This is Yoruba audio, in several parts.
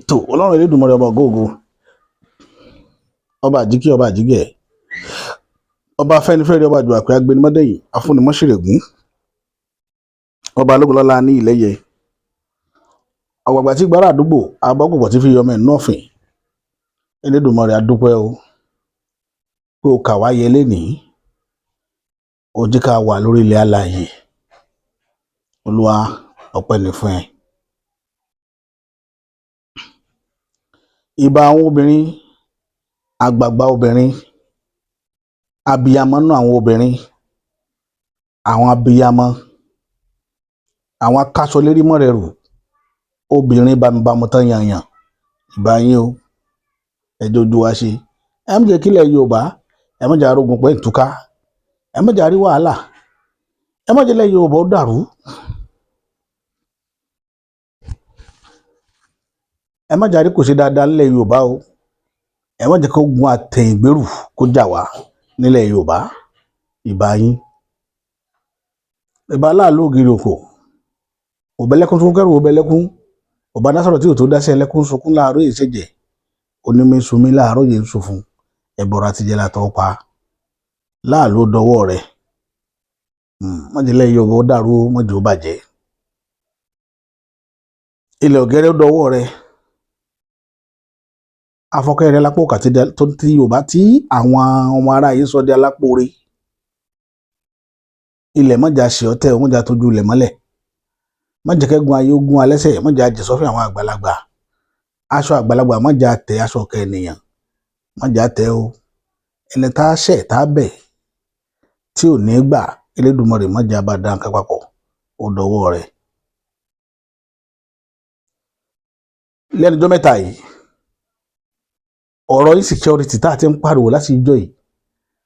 Tó Ọlọ́run Elédùmarè, ọba ògóògo, ọba àjíkí, ọba àjígẹ̀, ọba afẹ́nifẹ́re, ọba àjùwàpẹ́ agbẹnimọ́dẹ̀yìn, afúnimọ́ṣẹ̀rẹ̀gún, ọba alógunlọ́lá ní ìlẹ́yẹ, ọ̀gbàgbà tí gbára àdúgbò abọ́gbọ̀gbọ̀ tí fi yọmọ ẹ̀ nú ọ̀fìn. Elédùmarè, adúpẹ́ o pé o kà wá yẹ lénìí, o jẹ́ ká wà lórí ilẹ̀ alààyè. Olúwa, ọpẹ́ ni fún ẹ. Ìbà àwọn obìnrin, àgbààgbà obìnrin, abiyamọ nínú àwọn obìnrin, àwọn abiyamọ, àwọn akáṣọlérí mọ́rẹ̀rù, obìnrin bámubámu tán yanyan, ìbà yín o. Ẹ jẹ́ ojú wa ṣe. Ẹ má jẹ́ kílẹ̀ Yorùbá, ẹ má jẹ́ arógun pẹ́ ntúká, ẹ má jẹ́ àrí wàhálà, ẹ má jẹ́ ilẹ̀ Yorùbá ó dàrú, ẹ má jẹ́ àrí kò ṣe dáadáa nílẹ̀ Yorùbá o. Ẹ má jẹ́ kó gun àtẹ̀yìngbèrú kó jà wá nílẹ̀ Yorùbá. Ìbà yín. Ìbà aláàlú ògiri òkò, òbẹ̀lẹ́kún sunkún kẹrù òbẹ̀lẹ́kún, ọba dásọ̀rọ̀ tí ò tó dáṣẹ́ ẹlẹ́kún sunkún láàárọ̀ yìí ṣẹ̀jẹ̀ onímí sunmí láàárọ̀ yìí ń sùn fún ẹ̀bọ̀rọ̀ àtijẹ́ látọ̀ pa láàlú dọwọ́ rẹ̀. Mọ̀jẹ̀lẹ̀ Yorùbá ó dàrú, mọ̀jẹ̀ ó bàjẹ́. Ilẹ̀ ọ̀gẹ́rẹ́ ó dọwọ́ rẹ̀. Afọkẹ́ rẹ̀ lápò kàti tó ti Yorùbá tí àwọn ọmọ ará yìí sọ di alápòore. Ilẹ̀ mọ̀jà ṣe ọtẹ, mọ̀jà tójú ilẹ̀ mọ́lẹ̀, mọ̀jẹ̀ kẹ́gun ayé ogun alẹ́sẹ̀, mọ̀jà jẹ̀sọ́fìn àwọn àgbàlagbà, aṣọ àgbàlagbà mọ̀jà tẹ, aṣọ ọ̀kẹ́ ènìyàn mọ̀jà tẹ o. Ẹni tá a ṣẹ̀ tá a bẹ̀ tí ò ní gbà, Elédùmarè, mọ̀jà bá dá nǹkan papọ̀, ó dọwọ́ rẹ̀. Lẹ́nu ọjọ́ mẹ́ta yìí, ọ̀rọ̀ insecurity tá a ti ń pariwo láti ìjọ yìí,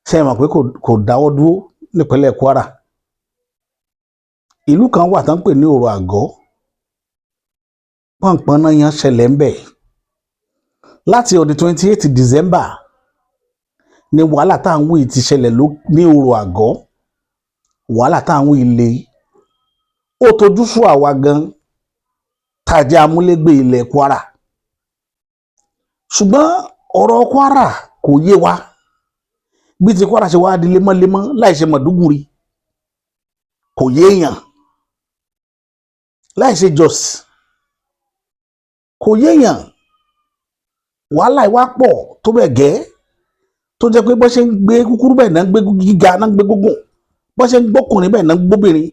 ṣe é mọ̀ pé kò dáwọ́ dúró nípínlẹ̀ Kwara? Ìlú kan wà tá ń pè ní Òrò Àgọ́, pọ̀npọ̀n náà yan ṣẹlẹ̀ ń bẹ̀ láti ọdún 28 December ní wàhálà tá à ń wí ti ṣẹlẹ̀ ní Òrò Àgọ́. Wàhálà tá à ń wí le, ó tojú sú àwa gan tá a jẹ́ amúlégbé ilẹ̀ Kwara, ṣùgbọ́n ọ̀rọ̀ Kwara kò yé wa bí ti Kwara ṣe wá di lemọ́lemọ́ láì ṣe Mọ̀dúgùrí, kò yéèyàn, láì ṣe Jos, kò yéèyàn. Wàhálà ìwà pọ̀ tó bẹ̀ gẹ́ tó jẹ́ pé bó ṣe ń gbé kúkúrú bẹ́ẹ̀ náà ń gbé gíga náà ń gbé gúngùn, bó ṣe ń gbọ́kùnrin bẹ́ẹ̀ náà ń gbóbìnrin.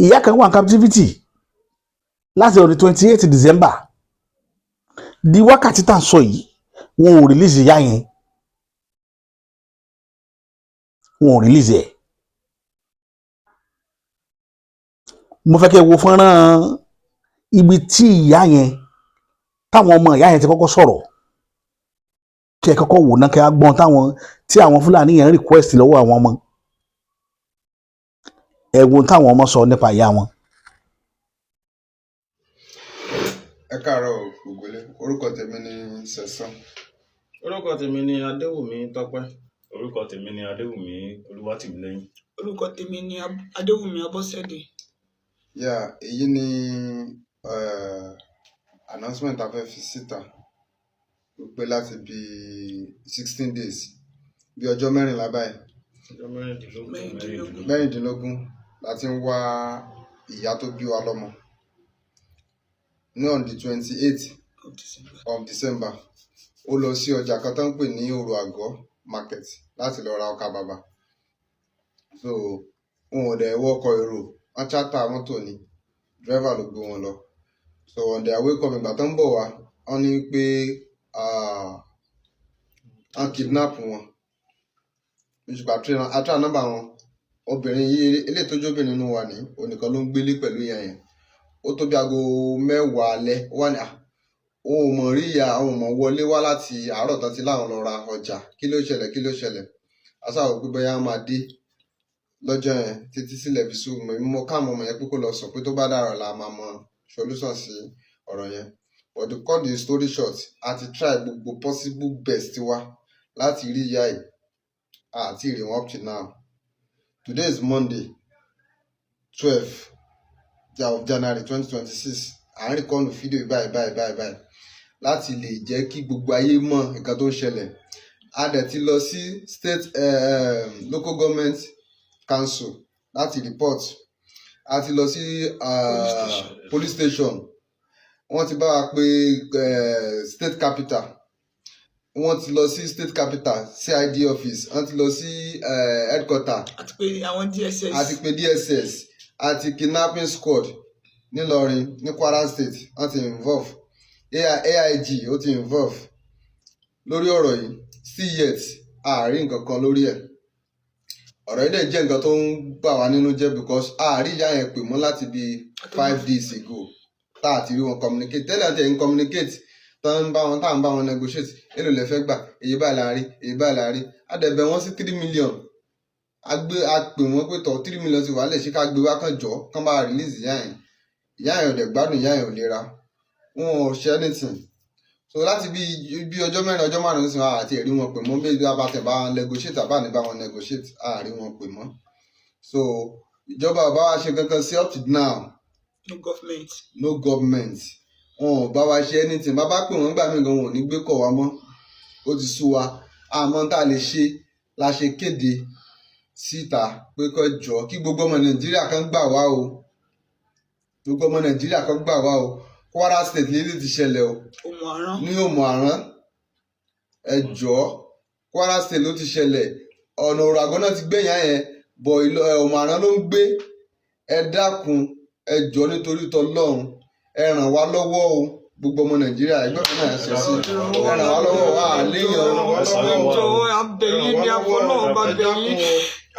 Ìyá kan wà ní captivity láti ọdún 28 December di wákàtí tá à ń sọ yìí, wọn ò release ìyá yẹn, wọn ò release ẹ̀. Mo fẹ́ kẹ́ wo fọ́nrán ibi tí ìyá yẹn, táwọn ọmọ ìyá yẹn ti kọ́kọ́ sọ̀rọ̀, kí ẹ kọ́kọ́ wò náà, kí ẹ gbọ́n táwọn tí àwọn Fúlàní yẹn request lọ́wọ́ àwọn ọmọ. Ẹ wo táwọn ọmọ sọ nípa ìyá wọn. Ẹ káàárọ̀ gbogbo ilé, orúkọ tèmi ni Sẹ̀san. Orúkọ tèmi ni Adéwùmí Tọ́pẹ́. Orúkọ tèmi ni Adéwùmí Olúwatìmílẹ́yìn. Orúkọ tèmi ni Adéwùmí Abọ́sẹ̀dé. Yà, èyí ni announcement a fẹ́ fi síta pé láti bí 16 days, bí ọjọ́ 14 báyìí, ọjọ́ 16. 16. 16 la ti ń wá ìyá tó bí wa lọ́mọ. Ní on the 28 of December. of December, ó lọ sí ọjà kan tó ń pè ní Òrò Àgọ́ market láti lọ ra ọkà bàbà. So wọn ò dẹ̀ wọkọ̀ èrò, wọ́n charter mọ́tò ni, driver ló gbé wọn lọ. So on their way coming, ìgbà tó ń bọ̀ wá, wọ́n ní pé wọ́n kidnap wọn. Nígbà tí a try nọ́mbà wọn, obìnrin yìí, eléyìí tó jóbìnrin nínú wa ní onìkan ló ń gbélé pẹ̀lú ìyá yẹn. Ó tó bí aago 10 alẹ́, ó wà ní à òun ò mọ̀ rí ìyá, òun ò mọ̀ wọlé wá láti àárọ̀ tán ti láwọn lọ ra ọjà. Kí ló ṣẹlẹ̀? Kí ló ṣẹlẹ̀? A ṣáà wò pé bóyá wọ́n máa dé lọ́jọ́ yẹn títí sílẹ̀ fi sú mi mo káwọn ọmọ yẹn pé kó lọ sùn, pé tó bá dàrọ̀ la máa mọ solution sí ọ̀rọ̀ yẹn. But to cut the story short, a ti try gbogbo possible best wa láti rí ìyá yìí, a ti rí wọn up to now. Today is Monday 12. of January 2026. À ń record fídíò báyìí báyìí báyìí báyìí láti lè jẹ́ kí gbogbo ayé mọ̀ nǹkan tó ń ṣẹlẹ̀. A dẹ̀ ti lọ sí state local government council láti report. A ti lọ sí police station. Wọ́n ti bá wa pé state capital. Wọ́n ti lọ sí state capital CID office. Wọ́n ti lọ sí headquarter. Àti pé àwọn DSS. Àti pé DSS àti kidnapping squad nílọrin ní Kwara State, wọ́n ti involve AIG, ó ti involve lórí ọ̀rọ̀ yìí. Still yet, àárín nǹkan kan lórí ẹ̀. Ọ̀rọ̀ yìí dẹ̀ jẹ́ nǹkan tó ń bà wá nínú jẹ́ because àárín ìyá yẹn pè mọ́ láti bí 5 days ago tá a ti rí wọn communicate. Tẹ́lẹ̀ àti ẹ̀ ń communicate, tá ń bá wọn, tá ń bá wọn negotiate, èlò lẹ fẹ́ gbà, èyí báyìí là ń rí, èyí báyìí là ń rí. A dẹ̀ bẹ̀ wọ́n sí 3 million. A gbé, a pè wọ́n pé tọ̀, 3 million ti wà lẹ̀, ṣé ká gbé wá, kàn jọ kán bá release ìyá yẹn. Ìyá yẹn ò dẹ̀ gbádùn, ìyá yẹn ò lera, wọn ò ṣe anything. So láti bí ọjọ́ 4, ọjọ́ 5 sí, àti ẹ̀rí wọn pè mọ́. Bí a bá tẹ̀ bá wọn negotiate, àbá ní bá wọn negotiate, àárí wọn pè mọ́. So ìjọba ò bá wa ṣe kankan sí up to now. No government. No government, wọn ò bá wa ṣe anything. Bá bá pè wọ́n gbà mí gan, wọn ò ní gbé kọ̀ wá mọ́. Ó ti sú wa, àmọ́ tá a lè ṣe la ṣe kéde síta pé kó jọ, kí gbogbo ọmọ Nàìjíríà kan gbà wá o, gbogbo ọmọ Nàìjíríà kan gbà wá o. Kwara State lè ti ṣẹlẹ̀ o. Òmù Àrán. Ní Òmù Àrán, ẹ jọ̀ọ́, Kwara State ló ti ṣẹlẹ̀. Ọ̀nà Òràgọ́ náà ti gbé ìyá yẹn bọ̀, Òmù Àrán ló ń gbé. Ẹ dákun, ẹ jọ̀ọ́, nítorí tọlọ́run, ẹ ràn wá lọ́wọ́ o. Gbogbo ọmọ Nàìjíríà, ẹgbẹ́ kan náà sọ sí, ẹ ràn wá lọ́wọ́ wa léèyàn o. Ẹjọ́ abẹ̀yìn ni, àfọlọ́run bẹ̀yìn.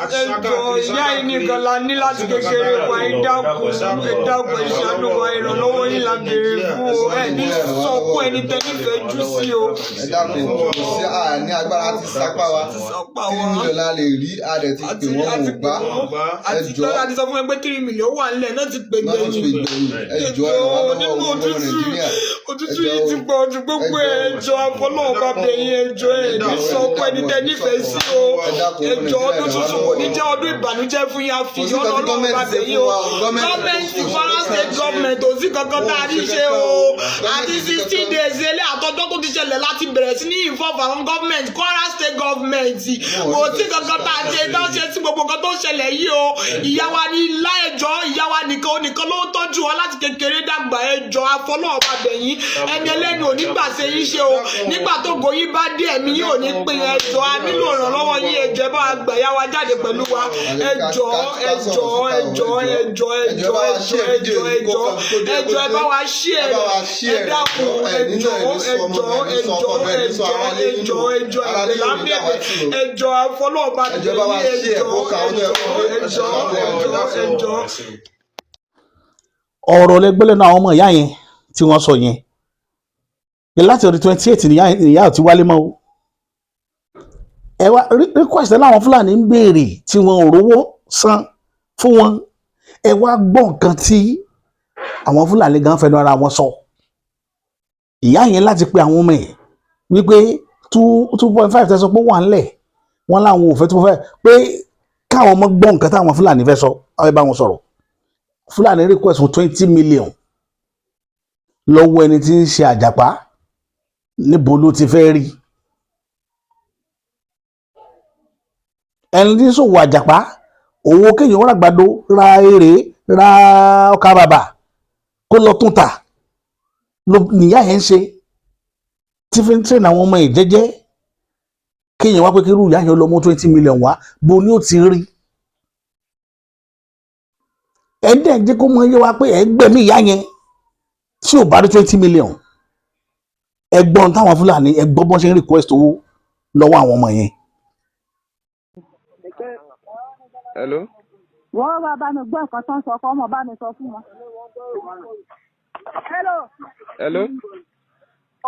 Ẹjọ́, ìyá yìí nìkan la ní láti kékeré wa. Ẹ dákun, ẹ dákun, ẹ ṣàánú wa. Ìrànlọ́wọ́ yín la béèrè fún o. Ẹ ní sọkún ẹni tẹ́ nífẹ̀ẹ́ jù sí o. Ẹ dákun, kò sí, àní agbára ti sapá wa. Sapá Three wa. million la lè rí, a dẹ̀ ti pè wọ́n, wọn ò gbà. Ẹ Àti jọ̀ọ́. tọ́lá ti sọ fún mi pé 3 million wà nílẹ̀ náà ti pè Náà ti gbẹ̀yìn. pè gbẹ̀yìn. Ẹ jọ̀ọ́, ẹ ràn wá lọ́wọ́, Nínú gbogbo ọmọ òtútù Nàìjíríà. Òtútù yìí ti pọ̀ ju gbogbo ẹ̀. Ẹjọ́, àfọlọ́run bá bẹ̀yìn. Ẹjọ́, ẹ̀ ní sọkún ẹni tẹ́ nífẹ̀ẹ́ sí o. Ẹjọ́, ọdún tuntun kò ní jẹ́ ọdún ìbànújẹ́ fún yín. Kò sí Àfihàn nǹkan tí Ọlọ́run bá gọ́ọ̀mẹ̀ntì ṣe bẹ̀yìn fún o. wa o. Gọ́ọ̀mẹ̀ntì, Kwara State government, ò sí kankan tá a rí ṣe o. Àti 16 days ilé àtọ́jọ́ tó ti ṣẹlẹ̀ láti bẹ̀rẹ̀ sí ní involve àwọn government, Kwara State government, kò sí kankan tá a ṣe tó ṣe sí gbogbo nǹkan tó ṣẹlẹ̀ yìí o. Ìyá wa ní ilá, ẹjọ́, ìyá wa nìkan nìkan ló ń tọ́jú wa láti kékeré dàgbà. Ẹjọ́, àfọlọ́run bẹ̀yìn. Ẹni ẹlẹ́ni ò ní gbà ṣe yín ṣe o. Nígbà tó goyín bá dé, ẹ̀mí yín ò ní pín. Ẹjọ́, a nílò ìrànlọ́wọ́ yín. Ẹjọ́, ẹ bá wa gbà yá wa jáde pẹ̀lú wa. Ẹjọ́, ẹjọ́, ẹjọ́, ẹjọ́, ẹjọ́, ẹjọ́, ẹjọ́, ẹjọ́, ẹjọ́, ẹ bá wa ṣí ẹ. Ẹ dákun, ẹjọ́, ẹjọ́, ẹjọ́, ẹjọ́, ẹjọ́, ẹjọ́, ẹ̀bẹ̀ là ń bẹ̀bẹ̀. Ẹjọ́, àfọlọ́run bẹ̀yìn. Ẹjọ́, ẹjọ́, ẹjọ́, ẹjọ́, ẹjọ́. Ọ̀rọ̀ lẹ́gbẹ́lẹ́ náà, àwọn ọmọ ìyá yẹn tí wọ́n sọ yẹn pé láti ọdún 28 níyà ò ti wálé mọ́ o. Ẹ wá request láwọn Fúlàní ń béèrè tí wọn ò rówó san fún wọn. Ẹ wá gbọ́ nǹkan tí àwọn Fúlàní gan fẹnu ara wọn sọ. Ìyá yẹn láti pe àwọn ọmọ ẹ̀ wípé 2.5 tẹsán pé wà ńlẹ̀, wọn láwọn ò fẹ́ 2.5, pé káwọn ọmọ gbọ́ nǹkan táwọn Fúlàní fẹ́ sọ. Àwọn ẹ bá wọn sọ̀rọ̀. Fúlàní request fún 20 million lọ́wọ́ ẹni tí ń ṣe àjàpá. Níbo ló ti fẹ́ rí? Ẹni tí ń ṣòwò àjàpá, owó kéèyàn ra àgbàdo, ra èrè, ra ọkà bàbà, kó lọ tún tà ló nìyá yẹn ń ṣe, tí fi ń train àwọn ọmọ ẹ̀ jẹ́jẹ́. Kéèyàn wá pé kí irú ìyá yẹn lọ mú 20 million wá, bo ni ó ti rí? Ẹ dẹ̀ jẹ́ kó mọ iye wa pé ẹ gbẹ̀mí ìyá yẹn tí ò bá rí 20 million. Ẹ gbọ́n táwọn Fúlàní, ẹ gbọ́ bọ́n ṣe ń request owó lọ́wọ́ àwọn ọmọ yẹn. Hello. Wọ́n wá bá mi gbọ́ nǹkan tó ń sọ, kọ́ ọmọ bá mi sọ fún wọn. Hello. Hello.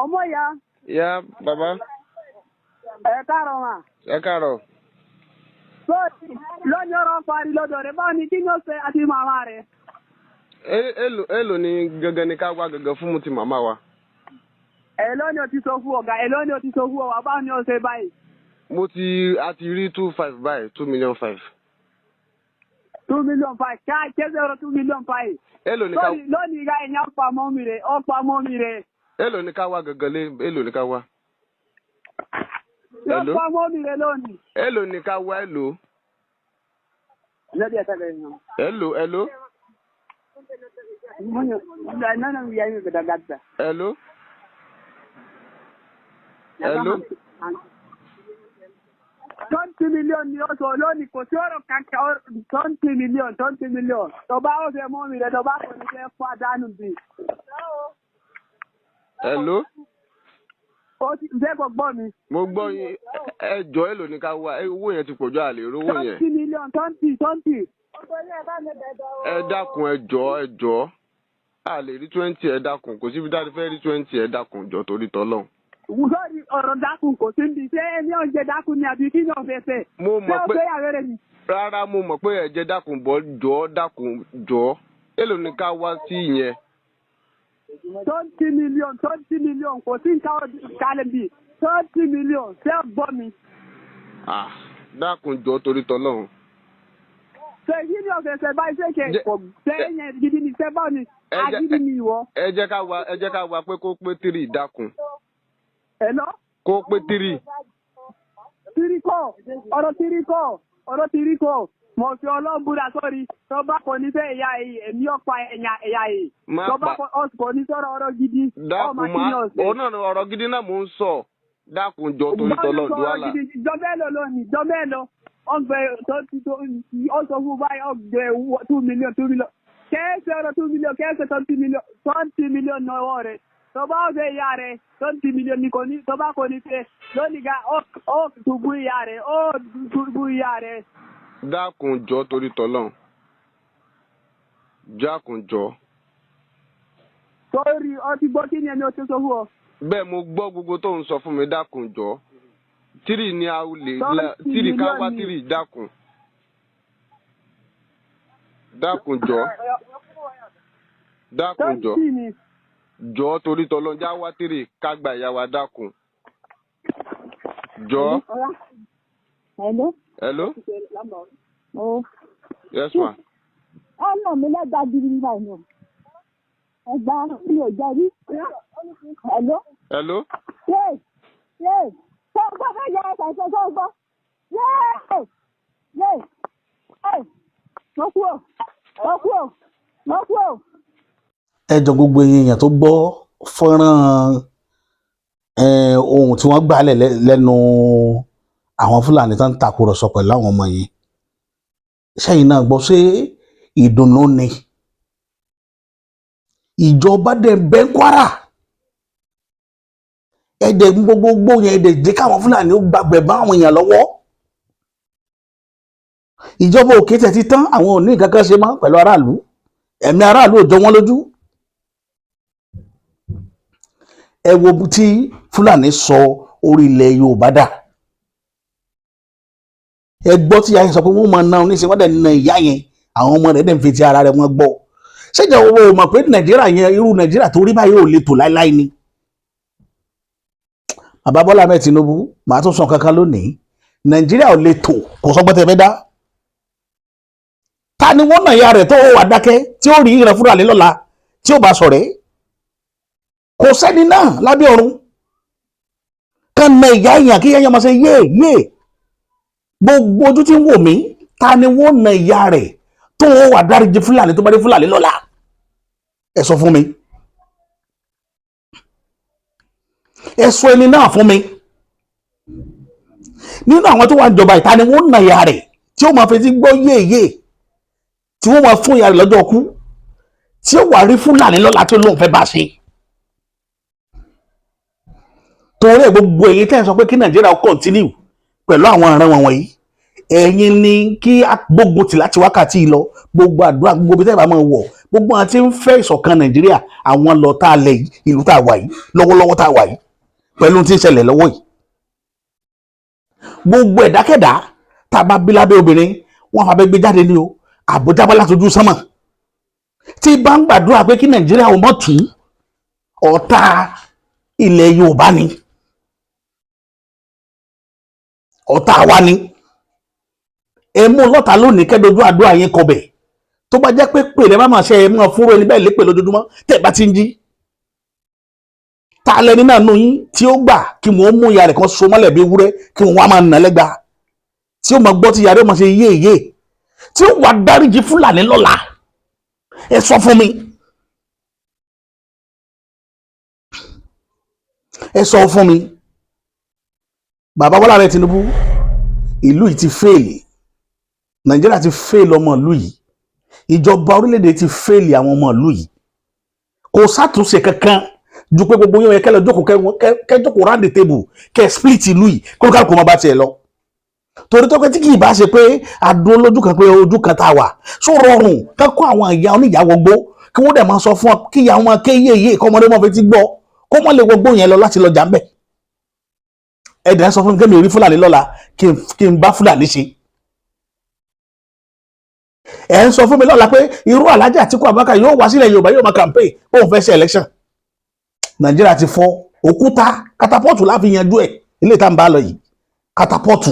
Ọmọ ìyá. Ya bàbá. Ẹ káàárọ̀ mà. Ẹ káàárọ̀. Lónìí lónìí, ọ̀rọ̀ parí lọ́dọ̀ rẹ̀. Báwo ni, kí ni ó ṣe àti màmá rẹ̀? Èló ni gangan ni ká wá gangan fún mu ti màmá wa? Èló ni o ti sọ fún ọ̀gá? Èló ni o ti sọ fún ọ̀wá? Báwo ni ó ṣe báyìí? Mo ti a ti rí 2.5 báyìí, 2.5 million. 2 million 5 ká kéde ọ̀rọ̀ 2 million 5. Èló ni ká Lónìí lónìí ká ẹ̀yàn pa mọ́ mi rẹ̀, ó pa mọ́ mi rẹ̀. Èló ni ká wá gangan lé? Èló ni ká wá? Yóò Hello? pa mọ́ mi rẹ̀ lónìí. Èló ni ká wá? Èló? Lọ́dí ẹ̀ka bẹ̀rẹ̀ yàn. Èló? Èló? Èló? Hello? 20 million ni ó sọ lónìí, kò sí ọ̀rọ̀ kankan. 20 million, 20 million. Tó bá ó fẹ́ mọ́ mi rẹ̀, tó bá kò ní fẹ́ fọ́ àdánù bì. Hello? Ó ti fẹ́ kó gbọ́ mi. Mo gbọ́ yín. Ẹ jọ̀ọ́, èló ni ká wá? Owó yẹn ti pọ̀ jù, àlè rówó yẹn. 20 million, 20, 20. Ẹ dákun, ẹ jọ̀ọ́, ẹ jọ̀ọ́, a lè rí 20. Ẹ dákun, kò síbi tá a ti fẹ́ rí 20. Ẹ dákun, jọ̀ọ́, torí tọ́lọ́run. Sọ́ọ̀rì, ọ̀rọ̀ dákun kò sí níbi. Ṣé ẹni ọ̀jẹ̀ dákun ni àbí kí ni ọ̀fẹ́ fẹ́? Mo Ṣé mọ̀ ó pé fẹ́ yàrá rẹ̀ ni? Rárá, mo mọ̀ pé ẹ jẹ́ dákun bọ́. Jọ̀ọ́, dákun, jọ̀ọ́, èló ni ká wá sí ìyẹn? 20 million, 20 million, kò sí nǹkan kalẹ̀ bí 20 million. Ṣé ọ gbọ́ mi? Ah, dákun, jọ̀ọ́, torí tọ́lọ́run. Ṣé kí ni ọ̀fẹ́ fẹ́ báyìí? Ṣé kẹ̀ kò ṣé yẹn gidi ni? Ṣé báwo ni? Agídí ni ìwọ. Ẹ jẹ́ ká wá pé kó pé three, dákun. Hello? Kó pé three. Three kọ́, ọ̀rọ̀ three kọ́, ọ̀rọ̀ three kọ́. Mo fi Ọlọ́run búra sórí, tó bá kò ní fẹ́ ìyá yìí, èmi ọ̀pá ẹ̀yà ẹ̀yà yìí. Má Tó bá kò ní sọ̀rọ̀ ọ̀rọ̀ gidi, ọmọ Dákun kí má ni ọ̀sẹ̀. Òun náà ni ọ̀rọ̀ gidi náà mò ń sọ. Dákun, jọ̀ọ́, torí tọ́lọ́run, duwala. Jọ mélòó lónìí? Jọ mélòó? Ọgbẹ tó ti tó ó sọ fún báyìí, ọgbẹ 2 million, 2 million. Kẹ́sì ọ̀rọ̀ 2 million, kẹ́sì 20 million, 20 million náwó rẹ̀. Tó bá ọ̀fẹ́ ìyá rẹ̀, 20 million ni kò ní, tó bá kò ní fẹ́. Lónìí ga, ó tùbú ìyá rẹ̀, ó tùbú ìyá rẹ̀. Dákun, jọ̀ọ́, torí tọ́lọ́run, dákun, jọ̀ọ́. Sórí, ọ ti gbọ́ kí ni ẹni o ti sọ fún ọ. Bẹ́ẹ̀, mo gbọ́ gbogbo tó ń sọ fún mi. Dákun, jọ̀ọ́, three ni a lè 20 three ká wá million ni. Three, dákun, dákun, jọ̀ọ́, dákun, jọ̀ọ́. 20 ni. Jọ̀ọ́, torí tọ́lọ́run, já wá three ká gba ìyá wa. Dákun, jọ̀ọ́. Hello. Hello? Oh. Yes, ma. Ẹ nà mí lẹ́gbàá gidi nígbà yẹn. Ẹgbàá mi ò jẹ rí. Hello. Hello? Ṣé ṣé ṣé o gbọ́ fẹ́ yẹ ẹsẹ̀ ṣe ṣé o gbọ́? Yéè yéè ẹ̀ mo kú o, mo kú o, mo kú o. Ẹ jọ, gbogbo èèyàn tó gbọ́ fọ́nrán ohun tí wọ́n gbà lẹ̀ lẹ́nu àwọn Fúlàní tó ń takùrọ̀sọ pẹ̀lú àwọn ọmọ yẹn, sẹ́yìn náà gbọ́, ṣé ìdùnnú ni? Ìjọba dẹ̀ bẹ́ Kwara, ẹ̀dẹ̀ gbogbogbò yẹn, ẹ̀dẹ̀ jẹ́ káwọn Fúlàní ó gbàgbẹ́ bá àwọn èèyàn lọ́wọ́. Ìjọba òkè tẹ̀ ti tán, àwọn ò ní nǹkan kan ṣe mọ́ pẹ̀lú aráàlú, ẹ̀mí aráàlú ò jọ wọ́n lójú. Ẹ wo bí tí Fúlàní sọ orí ilẹ̀ Yorùbá dà. Ẹ gbọ́ tí ìyá yẹn sọ pé wọ́n máa ná oníṣẹ́, wọ́n dẹ̀ na ìyá yẹn, àwọn ọmọ rẹ̀ dẹ̀ ń fi ti ara rẹ̀ wọ́n gbọ́. Ṣéjà owó mọ̀ pé Nàìjíríà yẹn, irú Nàìjíríà tó rí báyìí ò lè tò láéláé ni? Bàbá Bọ́lá Ahmed Tinubu, màá tún sọ kankan lónìí, Nàìjíríà ò lè tò, kò sọgbọ́n tẹ fẹ́ dá. Ta ni wọ́n nà ìyá rẹ̀ tó wà dákẹ́ tí ó rí ìran Fúlàní lọ́la tí ó bá sọ̀rẹ́? Kò sẹ́ni náà lábẹ́ ọ̀run kán na ìyá èèyàn kí èèyàn máa ṣe yé yé. Gbogbo ojú tí ń wò mí, ta ni wọ́n na ìyá rẹ̀ tó wà dáríjì Fúlàní tó bá dé Fúlàní lọ́la? Ẹ sọ fún mi, ẹ sọ ẹni náà fún mi nínú àwọn tó wà níjọba. Ìta ni wọ́n na ìyá rẹ̀ tí ó máa fetí gbọ́ yéèyé, tí wọ́n máa fún ìyá rẹ̀ lọ́jọ́ kú, tí ó wà rí Fúlàní lọ́la tó lóun fẹ́ bá ṣe? Torí ẹ̀, gbogbo èyí tẹ́ ẹ̀ sọ pé kí Nàìjíríà ó continue pẹ̀lú àwọn ìran wọn wọ̀nyí, ẹ̀yin ni kí a gbógun tì láti wákàtí yìí lọ. Gbogbo àdúrà, gbogbo ibi tẹ́ ẹ bá máa wọ̀, gbogbo àwọn tí ń fẹ́ ìṣọ̀kan Nàìjíríà, àwọn lọ tá a lẹ̀ yìí, ìlú tá a wà yìí lọ́wọ́lọ́wọ́ tá a wà yìí, pẹ̀lú ohun tí ń ṣẹlẹ̀ lọ́wọ́ yìí, gbogbo ẹ̀dákẹ́dá tá a bá bí lábẹ́ obìnrin, wọ́n fà bẹ́ gbé jáde ní o, àbójábọ́ látọjú sánmà, tí bá ń gbàdúrà pé kí Nàìjíríà ò mọ̀ tù, ọ̀tá ilẹ̀ Yorùbá ni, ọ̀tá wa ni. Ẹ mú lọ́ta lónìí, kẹ́dojú àdúrà yín kọbẹ̀. Tó bá jẹ́ pé pè lẹ́ bá máa ṣe, ẹ máa fúnra ẹni bẹ́ẹ̀ lépè lójoojúmọ́ tẹ́ ẹ bá ti ń jí. Ta lẹni náà nù yín tí ó gbà kí wọ́n mú ìyá rẹ̀ kan so mọ́lẹ̀ bí ewúrẹ́, kí wọ́n wá máa nà lẹ́gba, tí ó máa gbọ́ tí ìyá rẹ̀ máa ṣe yé yé, tí ó wà dáríjì Fúlàní lọ́la? Ẹ sọ fún mi, ẹ sọ fún mi. Bàbá Bọ́lá rẹ Tinubu, ìlú yìí ti fail. Nàìjíríà ti fail ọmọ ìlú yìí. Ìjọba orílẹ̀-èdè ti fail àwọn ọmọ ìlú yìí. Kò sátúnṣe kankan ju pé gbogbo yẹn kẹ́ lọ jókòó, kẹ́ jókòó round the table, kẹ́ split ìlú yìí, kó kálukú máa bá tiẹ̀ lọ. Torí tó pé tí kì í bá ṣe pé adúró lójú kan, pé ojú kan tá a wà só rọrùn, ká kó àwọn ìyá oníyàwó gbó, kí wọ́n dẹ̀ máa sọ fún ọ kí ìyá wọn ké yéye, kọ́ ọmọdé wọn fi ti gbọ́, kó mọ́ lè wọgbó yẹn lọ láti lọ jà ń bẹ̀. Ẹ̀dẹ̀ sọ fún mi kémi rí Fúlàní lọ́la, kí n bá Fúlàní ṣe. Ẹ̀ ń sọ fún mi lọ́la pé irú Alhaji Atiku Abubakar yóò wá sílẹ̀ Yorùbá, yóò máa campaign bóun fẹ́ ṣe election. Nàìjíríà ti fọ́. Òkúta katapọ́ọ̀tù láfi yanjú ẹ̀. Ilé ìta ń bá lọ yìí, katapọ́ọ̀tù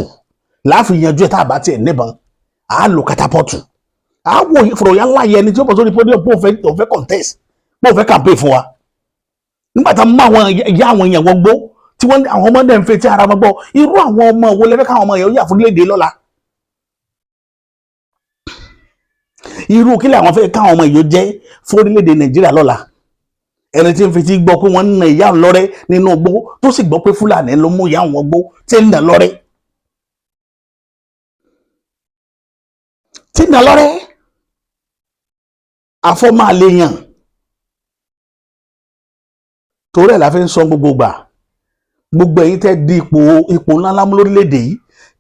láfi yanjú ẹ̀. Tá a bá tiẹ̀ níbọn, à á lo katapọ́ọ̀tù. À á wò fòròyà ńlá yẹn ni tí ó bọ̀ sórí podium bóun fẹ́, òun fẹ́ contest, bóun fẹ́ campaign fún wa, nígbà tá a mú àwọn ìyá àwọn èèyàn wọ́n gbó, tí wọ́n àwọn ọmọdé ń fẹ́ tí ara wọn gbọ́. Irú àwọn ọmọ wo lẹ́fẹ́ káwọn ọmọ yẹn ó yà fún léde lọ́la? Irú kílẹ̀ àwọn fẹ́ káwọn ọmọ yìí ó jẹ́ fún orílẹ̀-èdè Nàìjíríà lọ́la? Ẹni tí ń fi ti gbọ́ pé wọ́n ń na ìyá òun lọ́rẹ́ nínú igbó, tó sì gbọ́ pé Fúlàní ló mú ìyá òun wọgbó tí ń nà lọ́rẹ́, tí ń nà lọ́rẹ́, àfọ́màlẹ́yàn. Torí ẹ̀ la fi ń sọ gbogbo gbà, gbogbo ẹ̀yin tẹ́ di ipò ńláńlá mú lórílẹ̀‐èdè yìí,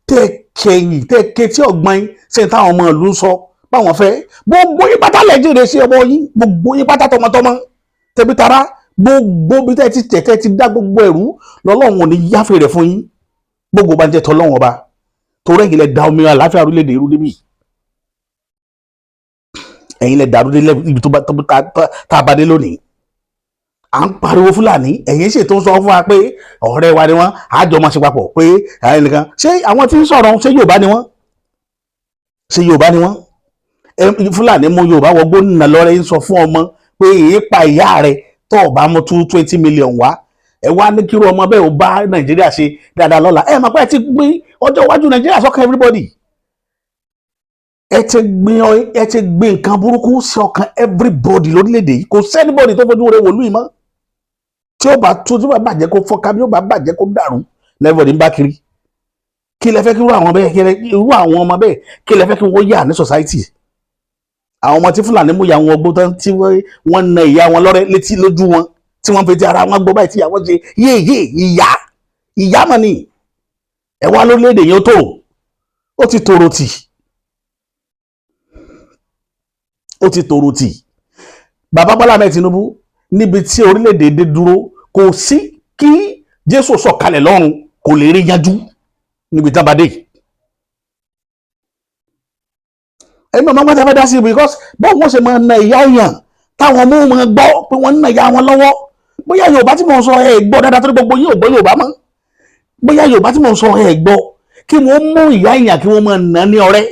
tẹ́ kẹyìn, tẹ́ ketí ọ̀gbọ́n yín ṣe táwọn ọmọ ìlú ń sọ báwọn fẹ́, gbogbo yín pátá lẹ́jìnrè sí ọmọ yín, gbogbo yín pátá, tọmọtọmọ, tẹbí tará, gbogbo bí tẹ́ ti tẹ̀, tẹ́ ti dá gbogbo ẹ̀rú lọ́lọ́run ò ní yáfẹ́ rẹ̀ fún yín. Gbogbo bá ń jẹ́ tọ́lọ́run ọba, torí ẹ̀yin lẹ da omi àlàáfíà orílẹ̀-èdè irú débi, ẹ̀yin lẹ dàrú dé ibi tó bá tá a bá dé lónìí. À ń pariwo Fúlàní, ẹ̀yin ṣètò ń sọ fún wa pé ọ̀rẹ́ wa ni wọ́n, àjọ máa ṣe papọ̀ pé ẹ̀yin nìkan. Ṣé àwọn tí ń sọ̀rọ̀, ṣé Yorùbá ni wọ́n? Ṣé Yorùbá ni wọ́n? Fúlàní mú Yorùbá wọgbó nà lọ́rẹ́, ń sọ fún ọmọ pé èyí pa ìyá rẹ̀ tó o bá mú 220 million wá. Ẹ wá ní kírú ọmọ bẹ́ẹ̀ ó bá Nàìjíríà ṣe dáadáa lọ́la? Ẹ máa pẹ́ ti gbin ọjọ́ iwájú Nàìjíríà sọ́kàn everybody. Ẹ ti gbin nǹkan burúkú sí ọkàn everybody lórílẹ̀‐èdè yìí. Kò sí anybody tó fojú rẹ̀ wòlú yìí mọ́. Tí ó bá tó, tí ó bá bàjẹ́ kó fọ́nká, bí ó bá bàjẹ́ kó dàrú, everybody ń bá kiri. Kí lẹ fẹ́ kí irú àwọn bẹ́ẹ̀, kí lẹ irú àwọn ọmọ bẹ́ẹ̀, kí lẹ fẹ́ kí wọ́n yà ní society? Àwọn ọmọ tí Fúlàní mú ìyá wọn gbó tán, tí wọ́n na ìyá wọn lọ́rẹ́ létí lójú wọn, tí wọ́n fi ti ara wọn gbọ́ báyìí, tí ìyá wọn ṣe yéèyé, ìyá ìyá mọ̀ ni. Ẹ wá lórílẹ̀‐èdè yẹn, ó tó, ó ti tòrò tì, ó ti tòrò tì. Bàbá Bọ́lá Ahmed Tinubu, níbi tí orílẹ̀-èdè dé dúró, kò sí kí Jésù sọ̀kalẹ̀ lọ́run, kò lè rí yanjú níbi tá a bá dé. Ẹ̀mí ọmọ wọn fẹ́ dá sí i, because bóun wọ́n ṣe máa na ìyá èèyàn, táwọn ọmọ wọn gbọ́ pé wọ́n ń na ìyá wọn lọ́wọ́. Bóyá Yorùbá tí mò ń sọ ẹ̀ gbọ́ dáadáa, torí gbogbo yín ò gbọ́ Yorùbá mọ́. Bóyá Yorùbá tí mò ń sọ ẹ̀ gbọ́, kí wọ́n mú ìyá èèyàn, kí wọ́n máa nà ní ọ̀rẹ́,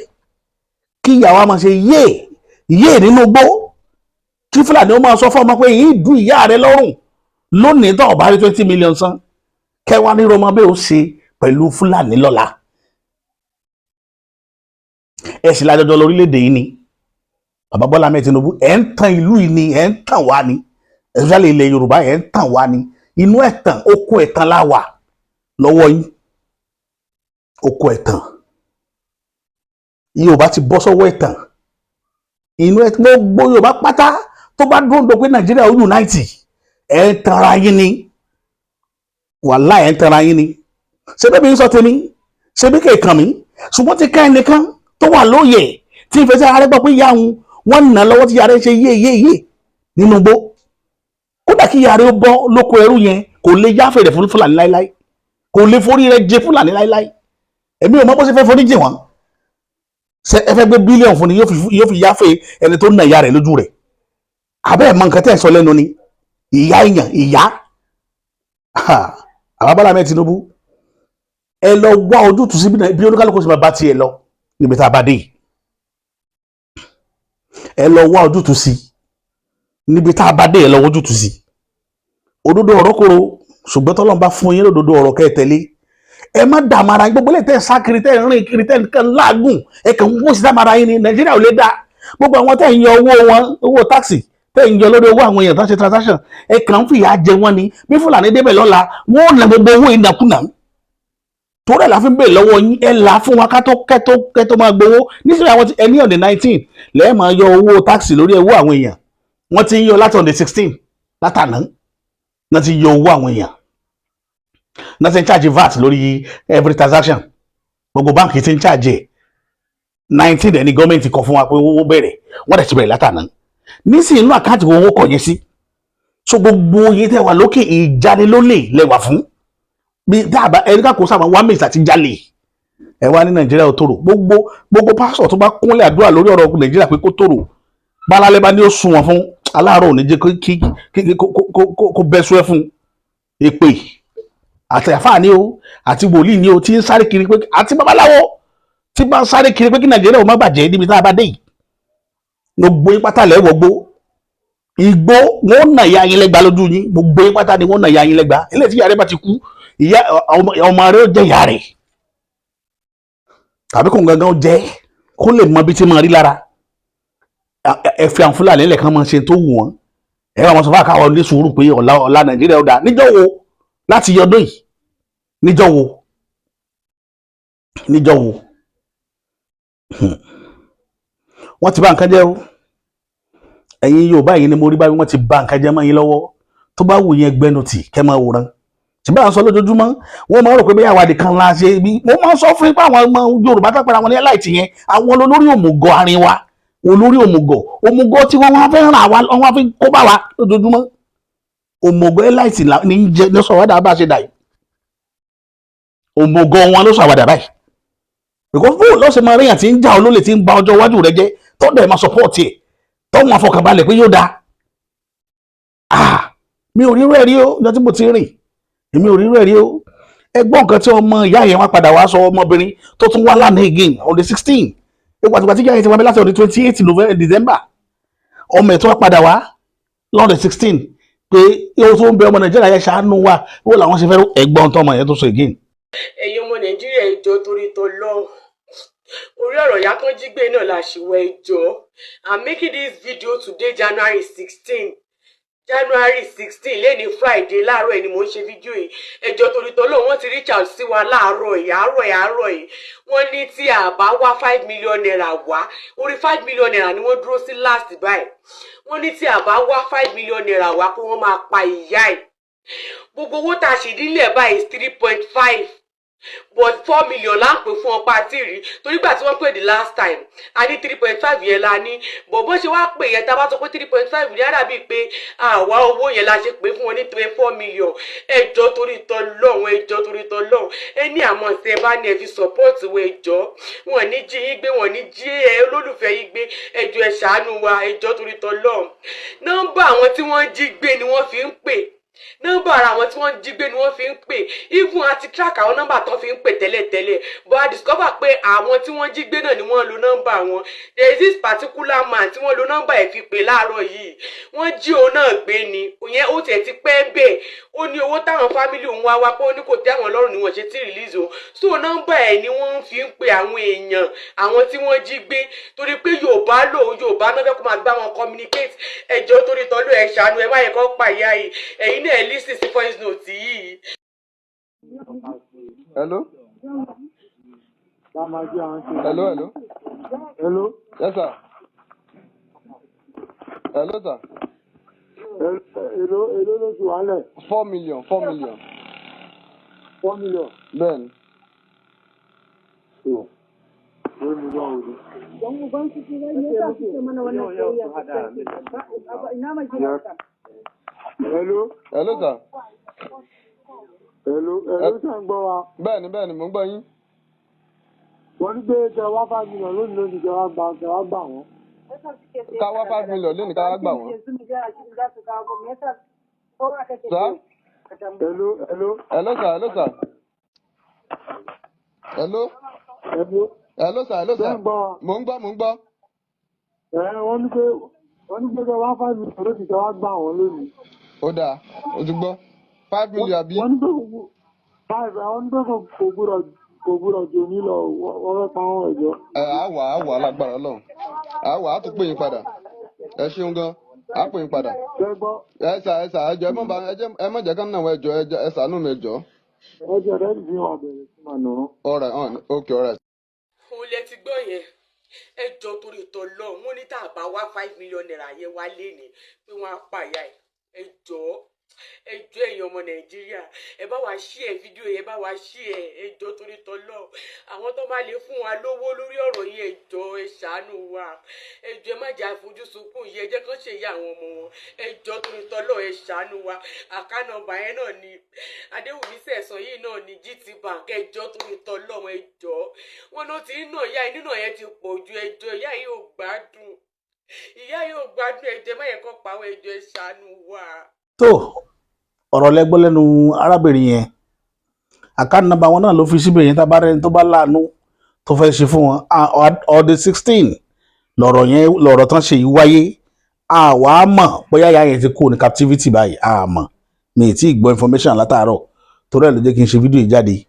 kí ìyá wa máa ṣe yé yé nínú gbó, kí Fúlàní ó máa sọ fún ọmọ pé yìí dùn ìyá rẹ lọ́rùn lónìí tó bá rí 20 million san. Kẹwàá ní rọmọ bẹ́ẹ̀ ó ṣe pẹ̀lú Fúlàní lọ́la. Ẹ sì lájọjọ lórílẹ̀‐èdè yìí ni. Bàbá Bọ́lá Ahmed Tinubu, ẹ̀ ń tan ìlú yìí ni, ẹ̀ ń tàn wá ni, especially ilẹ̀ Yorùbá, ẹ̀ ń tàn wá ni. Inú ẹ̀tàn, oko ẹ̀tàn la wà lọ́wọ́ yín, oko ẹ̀tàn. Yorùbá ti bọ́ sọ́wọ́ ẹ̀tàn, inú ẹ̀. Gbogbo Yorùbá pátá tó bá dúró dò pé Nàìjíríà ó unite, ẹ̀ ń tanra yín ni. Wàhálà, ẹ̀ ń tanra yín ni. Ṣé bẹ́ẹ̀ mi ń sọ tèmi, ṣé bí kèékàn mi, ṣùgbọ́n ti ká ẹnìkan tó wà lóye tí ìfẹsẹ̀ ara rẹ̀ gbọ́ pé ìyá òun wọ́n nà lọ́wọ́, tí ìyá rẹ̀ ṣe yé yé yé nínú igbó. Kódà kí ìyá rẹ̀ ó bọ́ lóko ẹrú yẹn, kò lè yáfẹ́ rẹ̀ fún Fúlàní láíláí, kò lè forí rẹ̀ jẹ Fúlàní láíláí. Èmi ò mọ bó ṣe fẹ́ forí jì wọ́n. Ṣe ẹ fẹ́ gbé bílíọ̀nù fún ni yóò fi yáfẹ́ ẹni tó nà ìyá rẹ̀ lójú rẹ̀? Àbẹ́ ẹ̀ mọ nǹkan tẹ́ ẹ̀ sọ lẹ́nu ni. Ìyá èèyàn, ìyá. Bàbá Bọ́lá Ahmed Tinubu, ẹ lọ wá ojútùú sí bí oníkálukú ṣe máa bá tiẹ̀ lọ. Níbi tá a bá dé yìí, ẹ lọ wá ojútùú sí. Níbi tá a bá dé, ẹ lọ wá ojútùú sí. Òdodo ọ̀rọ̀ kóró, ṣùgbọ́n tọ́lọ́run bá fún yín lódodo ọ̀rọ̀, kẹ́ ẹ tẹ̀lé. Ẹ má dààmú ara yín. Gbogbo lè tẹ́ ẹ sá kiri, tẹ́ ẹ rìn kiri, tẹ́ ẹ kàn láàgùn, ẹ kàn ń wó sí dààmú ara yín ni. Nàìjíríà ò lè dá. Gbogbo àwọn tẹ́ ẹ ń yọ owó wọn, owó tax tẹ́ ẹ ń yọ lórí owó àwọn èèyàn tó ń ṣe transaction, ẹ kàn ń fìyà jẹ wọ́n ni. Bí Fúlàní débẹ̀ lọ́la, wọ́n ò ná gbogbo owó ìnákúnà. Torí ẹ̀ la fi ń bèèrè lọ́wọ́ yín, ẹ là á fún wa ká tó kẹ́ tó kẹ́ tó máa gbowó nísìnyí. Àwọn ẹni on the 19 lẹ́ẹ̀ máa yọ owó tax lórí owó àwọn èèyàn. Wọ́n ti ń yọ láti on the 16, látàná náà ti yọ owó àwọn èèyàn náà, ti ń charge VAT lórí every transaction. Gbogbo báǹkì ti ń charge ẹ̀. 19 ẹni gọ́ọ̀mẹ̀ntì kọ fún wa pé owó bẹ̀rẹ̀, wọ́n dẹ̀ ti bẹ̀rẹ̀ látàná. Nísìnyí, inú account owó kọ̀ yẹn sí. So gbogbo yín tẹ́ wà lókè, ìjanilólè lẹ́wà fún bí dáàbà ẹni ká kó sábà wá mèsì àti jalè. Ẹ wá ní Nàìjíríà ò tòrò. Gbogbo pásítọ̀ tó bá kúnlẹ̀ àdúrà lórí ọ̀rọ̀ Nàìjíríà pé kó tòrò, bálálẹ́ bá ní ó sun wọn fún aláàárọ̀, ò ní jẹ́ kí kó bẹ́ sú ẹ fún èpè àti àfáà ni o, àti wòlíì ni o, tí ń sáré kiri pé, àti babaláwo tí bá ń sáré kiri pé kí Nàìjíríà ò má bàjẹ́. Níbi tá a bá dé yìí, gbogbo yín pátá lẹ́wọ̀ gbó igbó, wọn ò nà ìyá yín lẹ́gba lójú yín. Gbogbo yín pátá ni wọ́n nà ìyá yín lẹ́gba. Eléyìí tí ìyá rẹ̀ bá ti kú, ìyá ọmọ rẹ̀ ó jẹ́ ìyá rẹ̀, tàbí kò gangan ó jẹ́ kó lè mọ bí tí máa rí lára. Ẹ fi àwọn Fúlàní lẹ̀ kán máa ṣe tó wù wọ́n. Ẹ wà wọn sọ fún àkàwọn ní sùúrù pé ọ̀la ọ̀la Nàìjíríà ó dáa. Níjọ́ wo? Láti yọ ọdún yìí, níjọ́ wo? Níjọ́ wo? Wọ́n ti bà nǹkan jẹ́ o. Ẹ̀yin Yorùbá yìí ni mo rí báyìí, wọ́n ti bà nǹkan jẹ́ mọ́ yín lọ́wọ́. Tó bá wù yẹn, gbẹnu tì kẹ́ máa wòran. Ṣùgbọ́n à ń sọ lójoojúmọ́, wọ́n máa ń rò pé bóyá àwàdì kan la ṣe bí. Mo máa ń sọ fún yín pé àwọn ọmọ Yorùbá tó pera wọn ní elite yẹn, àwọn olórí òmùgọ̀ àárín wa, olórí òmùgọ̀, òmùgọ̀ tí wọ́n wá fẹ́ ràn wá, wọ́n wá fi kó bá wa lójoojúmọ́. Òmùgọ̀ elite ní í jẹ ní sọ̀wádà bá ṣe dà yìí. Òmùgọ̀ wọn ló sọ àwàdà báyìí, because bó lọ́sẹ̀ máa ríyàn tí ń jà olólè, tí ń ba ọjọ́ iwájú rẹ jẹ́, tó dẹ̀ máa support ẹ̀, tó máa fọkànbalẹ̀ pé yóò dáa. Ah, mi ò rírú ẹ̀ rí o. Ọjọ́ tí mo ti rìn, èmi ò rírú ẹ̀ rí o. Ẹ gbọ́ nǹkan tí ọmọ ìyá yẹn wá padà wá sọ, ọmọbìnrin tó tún wá lánàá again on the 16. Ìgbàtìgbà tí ìyá yẹn ti wá bí láti on the 28 November, December, ọmọ ẹ̀ tó wá padà wá lọ́n the 16 pé ó tó ń bẹ ọmọ Nàìjíríà yẹn ṣàánú wa. Ó làwọn ṣe fẹ́ ẹ̀gbọ́n tọmọ yẹn tó sọ again. Ẹ̀yin ọmọ Nàìjíríà, ẹ jọ̀ọ́, torí tọlọ́run, orí ọ̀rọ̀ ìyá kan jí gbé náà la ṣì wọ. Ẹ jọ̀ọ́, I'm making this video today, January 16, January 16, lẹ́ni Friday, láàárọ̀ ẹ̀ ni mò ń ṣe fídíò yìí. Ẹ jọ̀ọ́, torí tọlọ́run, wọ́n ti reach out sí wa láàárọ̀ yìí, àárọ̀ yìí, àárọ̀ yìí. Wọ́n ní tí a bá wá ₦5 million wá, orí ₦5 million ni wọ́n dúró sí last báyìí. Wọ́n ní tí a bá wá ₦5 million wá, pé wọ́n máa pa ìyá ẹ̀. Gbogbo owó tá a ṣì nílẹ̀ báyìí is 3.5, but 4 million là ń pè fún ọpa àti rí, torí gbà tí wọ́n pè the last time, a ní 3.5 yẹn la ní. But bó ṣe wá pè yẹn, tá a bá sọ pé 3.5 ní àdàbí pé àwa owó yẹn la ṣe pé fún wọn ní 3 4 million. Ẹ jọ̀ọ́, torí tọlọ́run, ẹ jọ̀ọ́, torí tọlọ́run, ẹ ní àmọ́ ṣe ẹ bá ní ẹ fi support wọ. Ẹ jọ̀ọ́, wọn ní jí yín gbé, wọn ní jí ẹ olólùfẹ́ yín gbé. Ẹ jọ̀ọ́, ẹ ṣàánú wa. Ẹ jọ̀ọ́, torí tọlọ́run. Nọ́mbà àwọn tí wọ́n jí gbé ni wọ́n fi ń pè, nọ́mbà ara àwọn tí wọ́n jí gbé ni wọ́n fi ń pè. Even àti track àwọn nọ́mbà tó fi ń pè tẹ́lẹ̀tẹ́lẹ̀, but a discover pé àwọn tí wọ́n jí gbé náà ni wọ́n lo nọ́mbà wọn. There is this particular man tí wọ́n lo nọ́mbà ẹ̀ fi pè láàárọ̀ yìí. Wọ́n jí òun náà gbé ni ìyẹn, ó tiẹ̀ ti pẹ́ bẹ́ẹ̀. Ó ní owó táwọn family òun wá wá pé ó ní kò tẹ́ àwọn lọ́rùn ni wọ́n ṣe tí release òun. So nọ́mbà ẹ̀ ni wọ́n fi ń pe àwọn èèyàn, àwọn tí wọ́n jí gbé, torí pé Yorùbá lòun, Yorùbá náà fẹ́ kó máa bá wọn communicate. Ẹ jọ̀ọ́, torí tọ́lú, ẹ̀ ṣàánú, ẹ má yẹ kó pa ìyá yìí. Ẹ̀yin náà ẹ listen sí voice note yìí. Hello. Hello, hello. Hello. Yes, sir. Hello, sir. Èló ló ti wà lẹ̀? 4 million, 4 million. 4 million. Bẹ́ẹ̀ni. To. Wai mu ba wuri. Don uban su ce wai me yasa suke mana wannan soyayya? Ina mai gida. Hello. Hello, sir. Hello. Hello, ṣé ń gbọ́ wa? Bẹ́ẹ̀ni, bẹ́ẹ̀ni, mò ń gbọ́ yín. Wọ́n ní pé kẹ wá 5 million lónìí lónìí, kẹ wá gbà wọ́n. Ká wá 5 million lónìí, ká wá gbà wọ́n. Sir. Hello, hello. Hello, sir. Hello, sir. Hello. Hello. Hello sir, hello Ṣé sir. ń gbọ́ wa? Mò ń gbọ́, mò ń gbọ́. Ẹ wọ́n ní pé kẹ wá 5 million lónìí, kẹ wá gbà wọ́n lónìí. Ó dáa, ó ti gbọ́. 5 million àbí? Wọ́n ní pé kò five, wọ́n ní pé kò gbúdọ̀ jò ní lọ, wọ́n fẹ́ pa wọ́n, ẹ̀jọ́. Ẹ á wà, á wà lágbára Ọlọ́run. Á wà, á tún pè yín padà. Ẹ ṣeun gan, á pè yín padà. Ṣé gbọ́? Ẹ sà, ẹ sà, ẹ jọ̀ọ́, ẹ má ba ẹ jẹ́, ẹ má jẹ́ ká nà wọ́n, ẹ jọ̀ọ́, ẹ jọ̀ọ́, ẹ ṣàánú mi, ẹ jọ̀ọ́. Ẹjọ́ rẹ̀ ti wà bẹ̀rẹ̀ sí máa nà án. All right, on, okay, all right. Òun lẹ ti gbọ́ yẹn. Ẹ jọ torí tọlọ, wọn ní tá a bá wá ₦5 million yẹn wá léni, pé wọn á pa ìyá ẹ. Ẹ jọ, ẹ jọ, ẹ̀yin ọmọ Nàìjíríà, ẹ bá wa share fídíò yẹn, bá wa share. Ẹ jọ torí tọlọ, àwọn tó máa lè fún wa lówó lórí ọ̀rọ̀ yìí, ẹ jọ, ẹ ṣàánú wa. Ẹ jọ, ẹ má jẹ́ àfojúsunkún yìí. Ẹ jẹ́ kán ṣe ìyá àwọn ọmọ wọn. Ẹ jọ torí tọlọ, ẹ ṣàánú wa. Account number yẹn náà ni Adéwùmí Sẹ̀sán yìí náà ní GT Bank. Ẹ jọ torí tọlọ, ẹ jọ. Wọn ló ti ń nà ìyá yìí, nínà yẹn ti pọ̀ ju. Ẹ jọ, ìyá yìí ò gbádùn, ìyá yìí ò gbádùn. Ẹ jọ̀ọ́, ẹ má yẹ kó pa àwọn. Ẹ jọ̀ọ́, ẹ ṣàánú wa. Tó ọ̀rọ̀ lẹ́gbọ́ lẹ́nu arábìnrin yẹn. Account number wọn náà ló fi síbẹ̀ yẹn. Tá a bá rẹni tó bá láàánú tó fẹ́ ṣe fún wọn, on the 16 lọ̀rọ̀ yẹn, lọ̀rọ̀ tán ṣe yìí wáyé. Àwa mọ̀ bóyá ìyá yẹn ti kú ní captivity báyìí, àmọ́ mi ì tí ì gbọ́ information látàárọ̀, torí ẹ̀ ló jẹ́ kí n ṣe fídíò yìí jáde.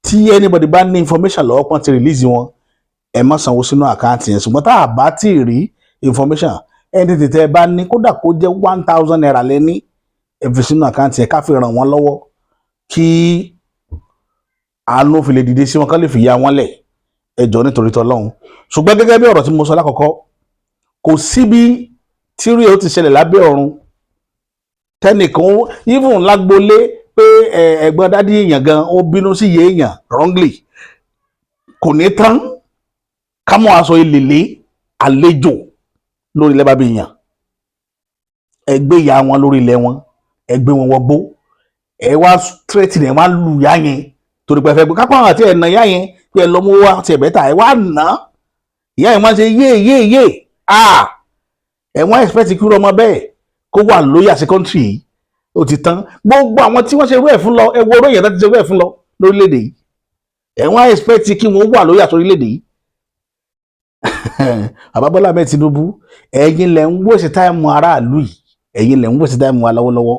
Tí anybody bá ní information lọ́wọ́ pọ́n ti release wọn, ẹ má sanwó sínú account yẹn. Ṣùgbọ́n tá a bá tí ì rí information, ẹni tètè ẹ bá ní, kódà kó jẹ́ ₦1,000 lẹ́ní, ẹ fi sínú account yẹn ká fi ràn wọ́n lọ́wọ́, kí àánú fi lè dìde sí wọn, ká lè fi ya wọn lẹ̀. Ẹ jọ̀ọ́, nítorí tọlọ́hun. Ṣùgbọ́n gẹ́gẹ́ bí ọ̀rọ̀ tí mo sọ lákọ̀ọ́kọ́, kò síbi tírí ó ti ṣẹlẹ̀ lábẹ́ ọ̀run tẹnìkan ó even lágbolé pé ẹ̀gbọ́n daddy èèyàn gan ó bínú sí iye èèyàn wrongly, kò ní tán ká mọ́ aṣọ ìlèlé àlejò lórí ilẹ̀ bàbá èèyàn. Ẹ gbé ìyá wọn lórí ilẹ̀ wọn, ẹ gbé wọn wọgbó, ẹ wá straight ẹ wá lù ìyá yẹn torí pé ẹ fẹ́ gbé kápá àti ẹ̀ nà ìyá yẹn pé ẹ lọ mú wá àti ẹ̀bẹ́ta. Ẹ wá nà á, ìyá yẹn wá ṣe yé yé yé. Ah, ẹ wọ́n expect kí irú ọmọ bẹ́ẹ̀ kó wà loyal sí country yìí? Ó ti tán. Gbogbo àwọn tí wọ́n ṣe irú ẹ̀ fún lọ, ẹ wo orí èèyàn tó ti ṣe irú ẹ̀ fún lọ lórílẹ̀‐èdè yìí, ẹ wọ́n expect kí wọ́n wà loyal sórílẹ̀‐èdè yìí? Bàbá Bọ́lá Ahmed Tinubu, ẹ̀yin lẹ̀ ń waste time aráàlú yìí, ẹ̀yin lẹ̀ ń waste time wa lọ́wọ́lọ́wọ́.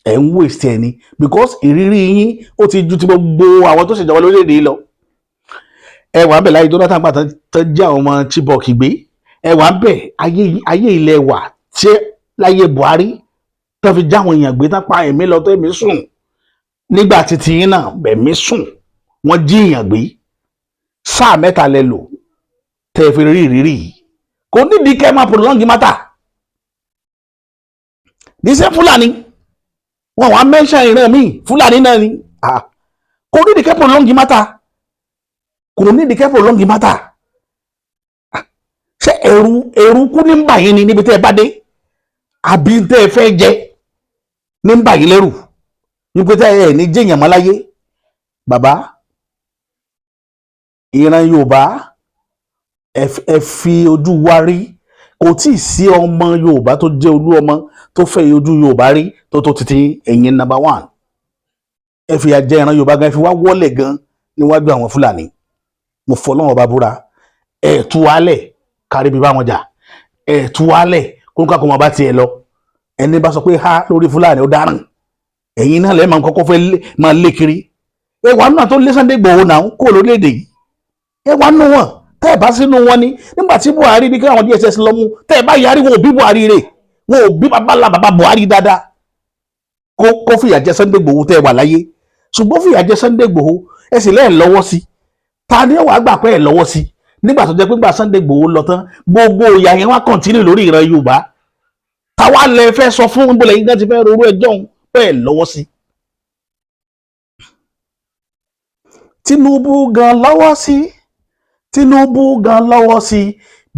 Ẹ̀ ń waste ẹ̀ ni, because ìrírí yín ó ti ju ti gbogbo àwọn tó ṣèjọba lórílẹ̀‐èdè yìí lọ. Ẹ wà ń bẹ̀ láyé Jonathan gbà tán jẹ́ àwọn ọmọ Chibok gbé. Ẹ wà ń bẹ̀ ayé ilẹ̀ wà tí láyé Buhari tán fi já àwọn èèyàn gbé, tán pa ẹ̀mí lọ tó ẹ̀mí sùn. Nígbà títí yín náà, ẹ̀mí sùn, wọ́n jí èèyàn gbé. Sáà 3 lẹ lò tẹ́ ẹ fi rí ìrírí yìí. Kò nídìí kẹ́ ẹ máa prolong matter. The same Fúlàní wọn wá mention ìran míì, Fúlàní náà ni. Ah, kò nídìí kẹ́ prolong matter, kò nídìí kẹ́ prolong matter. Ah, ṣé ẹ̀rù kú ní ń bà yín ni níbi tẹ́ ẹ bá dé, àbí tẹ́ ẹ fẹ́ jẹ ní ń bà yín lẹ́rù wípé tẹ́ ẹ ní jẹ́yàn mọ́ láyé? Bàbá, ìran Yorùbá, ẹ fi ojú wa rí. Kò tí ì sí ọmọ Yorùbá tó jẹ́ olú ọmọ tó fẹ́ ojú Yorùbá rí tó títí ẹ̀yin number one. Ẹ fi àjẹ ìran Yorùbá gan, ẹ fi wá wọ́lẹ̀ gan níwájú àwọn Fúlàní. Mo fọlọ́wọ́n ọba búra, ẹ tú wálẹ̀ kárí bí bá wọn jà, ẹ tú wálẹ̀ kó ń ká kó wọn bá tiẹ̀ lọ. Ẹni bá sọ pé ha lórí Fúlàní, ó dáràn. Ẹ̀yin náà lẹ́ẹ̀ máa kọ́kọ́ fẹ́ máa lé kiri. Ẹ wà nínú àtó lé Sunday Igboho náà kó lórílẹ̀‐èdè yìí. Ẹ wà nínú wọn. Tẹ́ ẹ bá sínú wọn ni nígbà tí Buhari ní kí àwọn DSS lọ mú, tẹ́ ẹ bá yarí, wọn ò bí Buhari rè, wọn ò bí babalá bàbá Buhari dáadáa kó fìyà jẹ Sunday Igboho tẹ́ ẹ wà láyé. Ṣùgbọ́n fìyà jẹ Sunday Igboho, ẹ sì lẹ́ẹ̀ lọ́wọ́ sí. Ta ni ó wàá gbà pé ẹ lọ́wọ́ sí nígbà tó jẹ́ pé gbà Sunday Igboho lọ tán, gbogbo ìyà yẹn wá continue lórí ìran Yorùbá? Táwa lẹ fẹ́ sọ fún bọ́lẹ̀ yín gan ti fẹ́ rorú ẹjọ́ òun pé ẹ lọ́wọ́ sí? Tinubu gan lọ́wọ́ sí, Tinubu gan lọ́wọ́ sí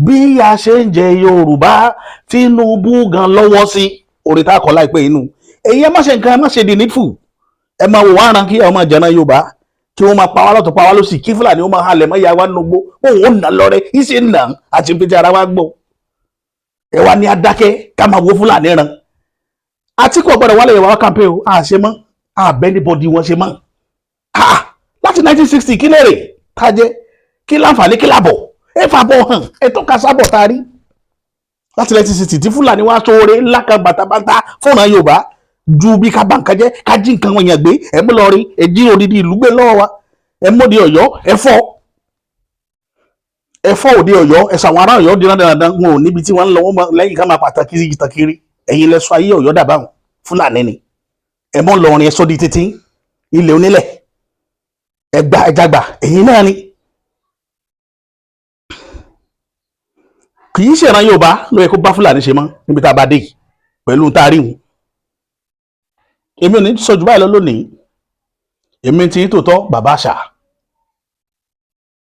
bí a ṣe ń jẹ Yorùbá. Tinubu gan lọ́wọ́ sí orí tá a kọ láìpẹ́ inú. Èyí ẹ má ṣe nǹkan, ẹ má ṣe the needful. Ẹ máa wò wá ran kí ọmọ ìjànà Yorùbá kí wọ́n máa pa wá lọ́tọ̀, pa wá lọ́sì, kí Fúlàní ó máa halẹ̀ mọ́ ìyá wa nínú gbó, òun ò nà lọ́rẹ́ ìṣe nà àti pété ara wa gbọ́. Ẹ wá ní adákẹ́ ká máa wo Fúlàní ran. Àtíkù ọ̀gbọ́dọ̀ wálé Yorùbá wá campaign o. Àṣẹ mọ́ àbẹ́ anybody wọn ṣe mọ́. Ah, láti 1960, kí lèrè tájẹ́? Kí láǹfààní, kí làbọ̀ ẹ fàbọ̀ hàn, ẹ tọ́ka sábọ̀ tá a rí láti lẹ́tí sí títí Fúlàní wá sóore ńlá kan bàtàbàtà fúnra Yorùbá ju bí ká bá nǹkan jẹ́, ká jí nǹkan wọn yàn gbé. Ẹ mú lọ rí, ẹ jí odidi ìlú gbé lọ́wọ́ wa. Ẹ mọ́de Ọ̀yọ́, ẹ fọ́, ẹ fọ́ òde Ọ̀yọ́, ẹ sọ àwọn ará Ọ̀yọ́ di dandan, wọn ò níbi tí wọ́n ń lọ wọ́n lẹ́yìn ká máa pàtàkì ìtàkiri. Ẹ̀yin lẹ sọ ayé Ọ̀yọ́ dàbáwọn Fúlàní ni. Ẹ mọ́ lọrin, ẹ sọ di títí ilẹ̀ onílẹ̀, ẹgbà ẹjàgbà, ẹ̀yin náà ni. Kì í ṣèràn Yorùbá ló yẹ kó bá Fúlàní ṣe mọ́ níbi tá a bá dé yìí pẹ̀lú tá a rí wọn. Èmi ò ní sọ jù báyìí lọ lónìí. Èmi ti ń tòótọ́ bàbá àṣà.